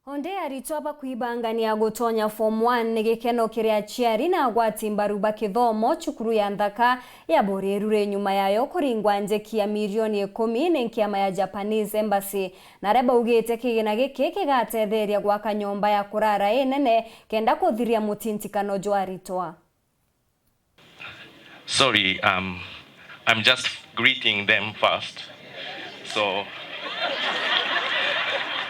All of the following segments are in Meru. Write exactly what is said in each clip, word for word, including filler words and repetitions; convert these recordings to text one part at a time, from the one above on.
Onde aritwa bakwibangania gutonya form one ni gikeno kiri aciari na agwati mbaru ba kithomo cukuru ya nthaka ya Buriri nyuma yayo kuringwa njeki ya milioni ikumi ni nkiama ya Japanese Embassy, na aria baugite kigina giki kigatetheria gwaka nyomba ya kurara inene kenda kuthiria mutintikano jwa aritwa. Sorry, um, I'm just greeting them first. So,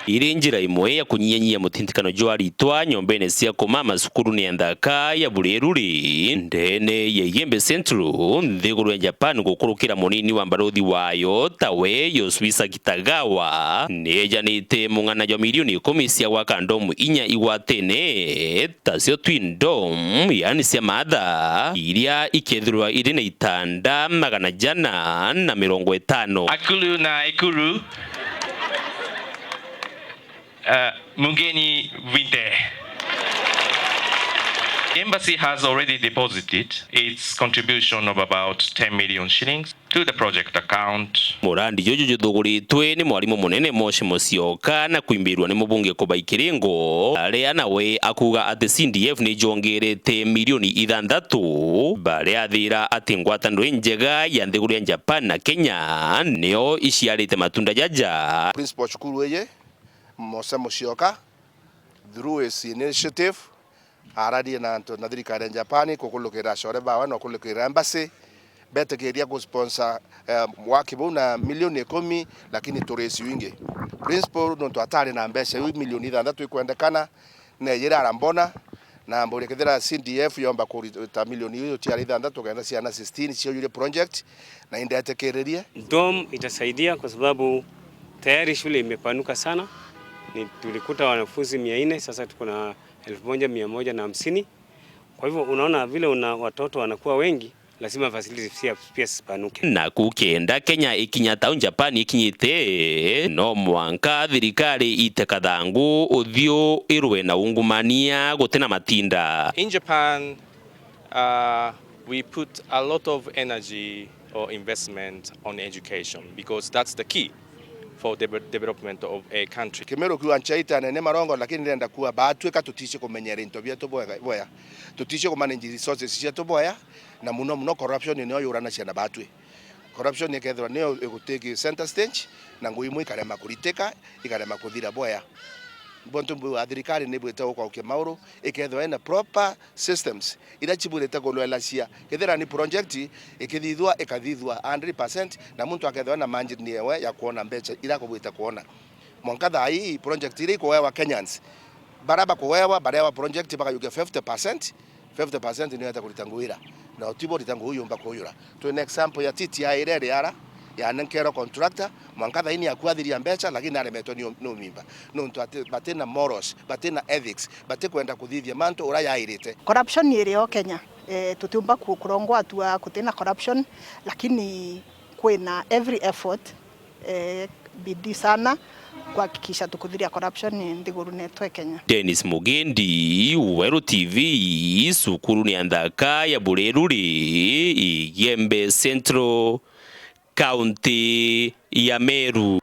iri njira imwe ya kunyianyia mutintikano jwa aritwa nyombene cia kumama cukurune ya nthaka ya Buriri, ndene ya Igembe Central, nthiguru ya Japan, gukurukira munini wa mbaruthi wayo tawe Yosuisa Kitagawa, niejanite mung'ana jwa milioni ikumi cia gwaka ndomu inya igwatene, tacio Twin Dome, yaani cia maatha, iria ikethirwa iri na itanda magana jana na mirongo itano. Akuru na Ikuru, uh, mugeni wite. Embassy has already deposited its contribution of about ten million shillings to the project account. Murandi juju juthuguritwe ni mwarimu munene Moshe Musyoka na kwimbirwa ni mubunge Kubai Kiringo, aria nawe akuuga ati C D F ni jongerete milioni ithanthatu, baria athira ati ngwataniro injega ya nthiguru ya Japan na Kenya nio iciarite matunda jaja. Principal wa cukuru iji, Mose Musyoka, through his initiative, ararie na antu na thirikari ya Japan kukulukira acore bawe na kukulukira embassy, betikiria gusponsor, eh, waki buu na milioni ikumi, lakini turisi wingi. Principal nontu atari na mbeca iu milioni ithanthatu ikwendekana, neejire arambona, na amburia kethira C D F yomba kurita milioni iu ciari ithanthatu kenda ciana sixteen ciaujire project, na indetikiririe. Dome itasaidia kwa sababu tayari shule imepanuka sana. Ni, tulikuta wanafunzi mia nne, sasa tuko na elfu moja mia moja na hamsini. Kwa hivyo unaona vile una, watoto wanakuwa wengi, lazima facilities pia, pia zisipanuke. Naku kenda Kenya ikinya tau Japan ikinyite, no mwanka thirikari ite kathangu uthiu irwe na ungumania gutina matinda. In Japan, uh, we put a lot of energy or investment on education because that's the key for the development of a country. Kimeru kiuga nchaita nene marongo, lakini ndirenda kuuga baatwika tutici kumenyera into bietu bwega, bwea. Tutici kumanage resources cietu bwea, na muno muno corruption nio yuranacia na baatwi. Corruption ikethirwa nio igutake center stage, na ngugi imwe ikarema kuritika, ikarema kuthira bwea. Bontu mbu a thirikari ni bwite gukaukia mauru, ikethirwa ina proper systems iria cibwirite kulwelacia. Kethira ni project ikithithua, ikathithua hundred percent, na muntu akethirwa na margin yewe ya kuona mbeca iria akubwirite kuona. Mwanka thaa ii project iria ikuewa Kenyans, baria bakuewa, barewa project bakayukia fifty percent, fifty percent niyo yete kurita ngugi ira, na utibo urita ngugi yumba kuyura. Twina example ya T T I iria iri ara, yanenkerwa contractor, mwanka thaini yakuathiria mbeca, lakini aremetwe ni u-, ni umimba. Nontu ati, batina morals, batina ethics, batikwenda kuthithia mantu uria yairite. Corruption iri o Kenya. Eh, tutiumba ku-, kurongoa atua kutina corruption, lakini kwina every effort, eh, bidii sana kuhakikisha tukuthiria corruption nthigurune yetu e Kenya. Dennis Mugendi, Weru T V, cukurune ya nthaka ya Bureruri, Igembe Central, kaunti ya Meru.